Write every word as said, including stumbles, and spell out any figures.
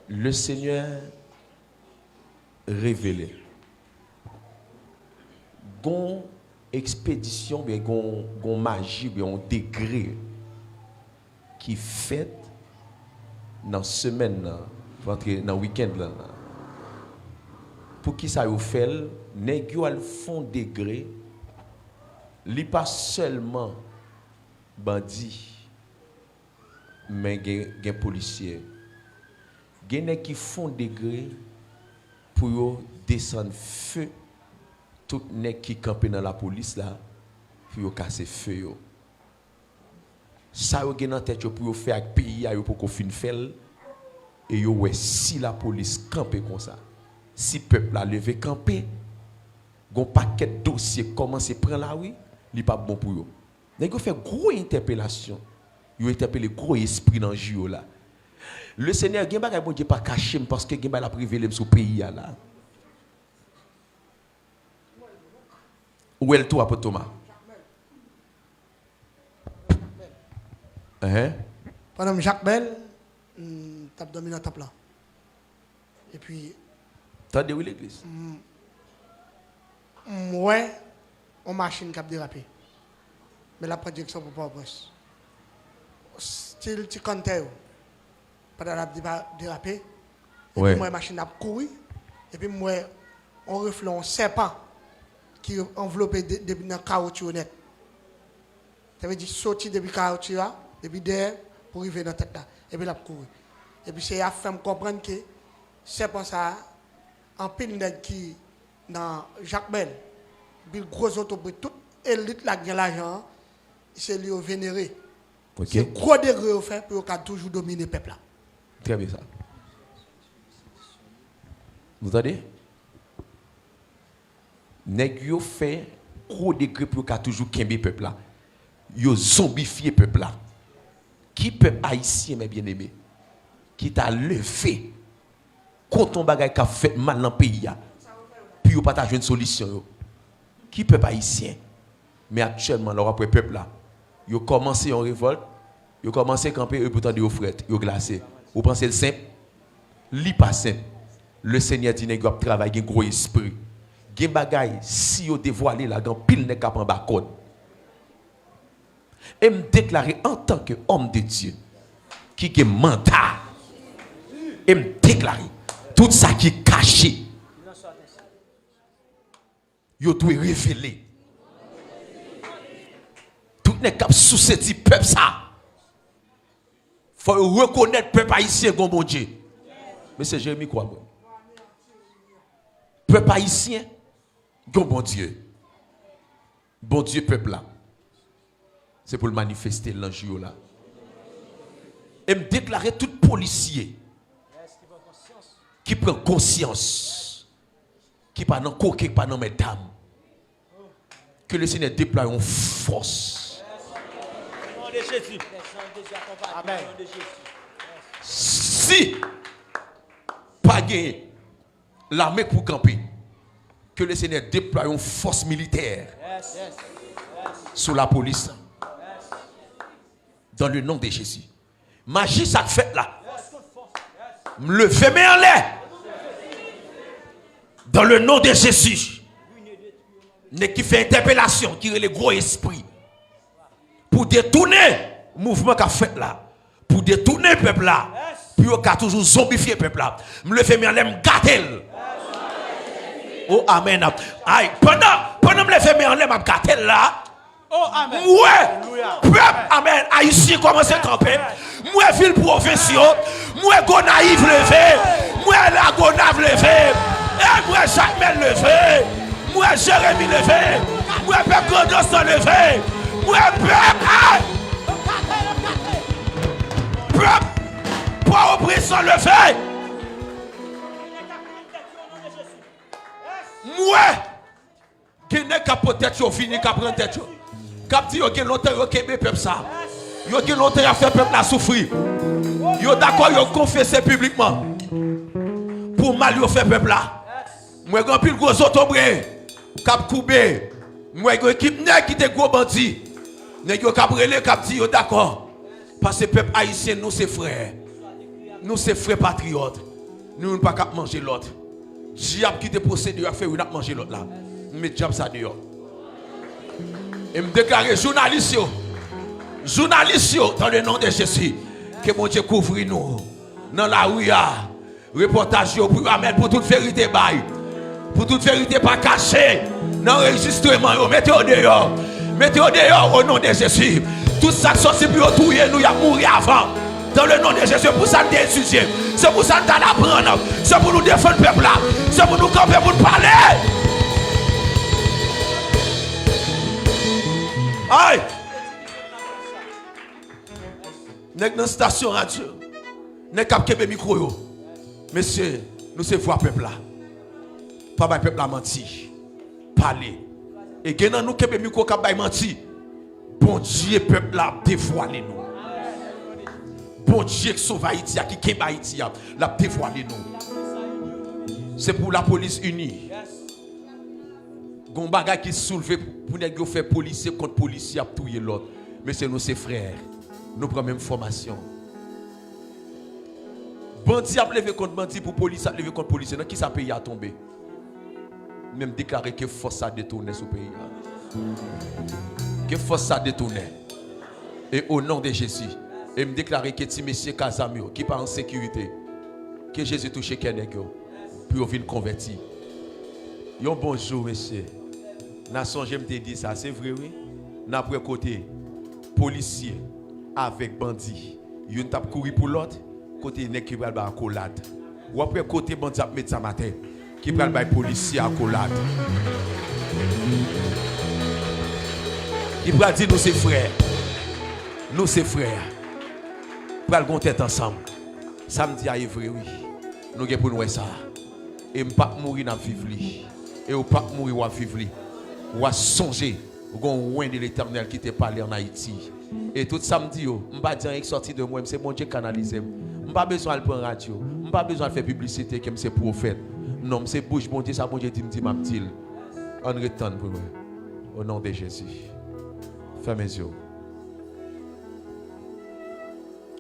Le Senyè revele. Gon ekspedisyon, oubyen gon, gon maji, oubyen yon degre ki fèt nan semèn nan, pou antre nan wikenn lan. Poukisa yo fè l? Nèg yo al fè yon degre, li pa sèlman bandi, men gen, gen polisye. Gen nèg ki fè yon degre pou yo desann fe tout nèg ki kanpe nan lapolis la, pou yo kase fe yo. Sa yo gen nan tèt yo pou yo fè ak peyi a, yo poko fin fè l, e yo wè si lapolis kanpe konsa, si pèp la leve kanpe, gon pakèt dosye kòmanse pran lari, li p ap bon pou yo. Nèg yo fè gwo entèpelasyon, yo entèpele gwo espri nan jou yo la. Le Senyè, gen bagay Bondye pa kache m, paske gen bagay l ap revele m sou peyi a la. Ou wè l tou, Apot Toma? Enhen. Pandan m Jakmèl, m t ap dòmi nan tanp lan. Epi, tande wi legliz. M, m wè yon machin k ap derape. Men l ap pran direksyon pou Pòtoprens. Stil ti kantè yo. Pandan l ap deba-, derape, epi m wè machin nan ap kouri, epi m wè yon refle, yon sèpan ki anvlope de-, depi nan kawotchou yo nèt. Sa vle di soti depi kawotchou a, depi dèyè pou rive nan tèt la. Epi l ap kouri. Epi se y ap fè m konprann ke sèpan sa a, anpil nèg ki nan Jakmèl, anpil gwo zotobre, tout elit la k gen lajan an, se li yo venere. Ok. Se gwo degre yo fè pou yo ka toujou domine pèp la. Trè byen sa. Nou tande? Nèg yo fè gwo degre pou yo ka toujou kenbe pèp la. Yo zonbifye pèp la. Ki pèp ayisyen, mes bien-aimés, ki ta leve kont yon bagay k ap fèt mal nan peyi a, pou yo pa ta jwenn solisyon yo? Ki pèp ayisyen? Men aktyèlman, la w ap wè pèp la, yo kòmanse yon revòlt, yo kòmanse kanpe, epi w tande yo frèt, yo glase. Ou panse l senp? Li pa senp. Le Senyè di nèg yo ap travay, gen gwo espri. Gen bagay, si yo devwale la, gen anpil nèg k ap anba kòd. E m deklare antanke òm de Dye ki gen manda, e m deklare tout sa ki kache, yo dwe revele. Tout nèg k ap souse ti pèp sa, fò yo rekonèt pèp ayisyen gon Bondye. Mesye Jeremi, kwè mwen. Pèp ayisyen gon Bondye. Bondye pèp la, se pou l manifeste l nan jou yo la. E m deklare tout polisye ki pran konsyans, ki pa nan koke, ki pa nan mèt dam, ke le Senyè deplwaye yon fòs. Amèn. Si pa gen lame pou kanpe, ke le Senyè deplwaye yon fòs militè sou lapolis. Dans le nom de Jésus. Maji sa k fèt la. M leve men anlè. Dans le nom de Jésus. Nèg ki fè entèpelasyon, ki rele gwo espri, pou detounen mouvman k ap fèt la, pou detounen pèp la, pou yo ka toujou zonbifye pèp la. M leve men anlè, m gate l. O, amèn. Ay, pandan, pandan m leve men anlè, m ap gate l la. M wè pèp, amèn, ayisyen kòmanse kanpe. M wè vil pwovens yo. M wè Gonayiv leve. M wè Lagonav leve. E m wè Jakmèl leve. M wè Jeremi leve. M wè pèp Grandans lan leve. M wè pèp, ay! Pèp Pòtoprens lan leve. M wè gen nèg k ap pran tèt yo vini, k ap rann tèt yo, k ap di yo gen lontan yo kenbe pèp sa. Yo gen lontan y ap fè pèp la soufri. Yo dakò yo konfese piblikman pou mal yo fè pèp la. M wè gen anpil gwo zotobre k ap koube. M wè gen ekip nèg ki te gwo bandi. Nèg yo k ap rele, k ap di yo dakò. Paske pèp ayisyen, nou se frè. Nou se frè patriyòt. Ni youn pa ka ap manje lòt. Dyab ki te posede yo ap fè youn ap manje lòt la. M met dyab sa deyò. E m deklare jounalis yo, jounalis yo, dans le nom de Jésus, ke Bondye kouvri nou nan lari a. Repòtaj yo pou yo amèt, pou tout verite bay. Pou tout verite pa kache nan anrejistreman yo. Mete yo deyò. Mete yo deyò, o non de Jezi. Tout sa k sòti pou yo touye nou, y ap mouri avan. Dans le nom de Jésus, se pou sa n te etidye. Se pou sa n t al aprann. Se pou nou defann pèp la. Se pou nou kanpe pou n pale. Ay! Nèg nan stasyon radyo. Nèg k ap kenbe mikwo yo. Mesye, nou se vwa pèp la. Pa bay pèp la manti. Pale. E gen nan nou kenbe mikwo k ap bay manti. Bondye pèp la ap devwale nou. Bondye k sove Ayiti a, ki kenbe Ayiti a, l ap devwale nou. Se pou lapolis ini. Gon bagay ki soulve pou nèg yo fè polisye kont polisye ap touye lòt. Mesye, nou se frè. Nou pran menm fòmasyon. Bandi ap leve kont bandi pou polis ap leve kont polisye. Nan kisa peyi a tonbe? Men m deklare ke fòs sa detounen sou peyi a. Ke fòs sa detounen. E o non de Jezi. E m deklare ke ti mesye k a zam yo, ki pa an sekirite, ke Jezi touche kè nèg yo, pou yo vin konvèti. Yon bon jou, mesye. N a sonje m te di sa, se vre wi. N ap wè kote polisye avèk bandi, youn t ap kouri pou lòt, kote nèg ki pral bay akolad. W ap wè kote bandi ap met zam atè, ki pral bay polisye akolad. Ki pral di nou se frè. Nou se frè. Pral gon tèt ansanm. Sa m di a e vre wi. Nou gen pou n wè sa. E m p ap mouri, n ap viv li. E w p ap mouri, w ap viv li. W a sonje, gon wen de Letènèl ki te pale ann Ayiti. E tout sa m di yo, m pa di anyen ki sòti de mwen, m se Bondye k kanalize m. M pa bezwen al pran radyo. M pa bezwen al fè piblisite ke m se pwofèt. Non, m se bouch Bondye, sa Bondye di m di, m ap di l. Ann ret tann pou nou. O non de Jezi. Fèmen zye w.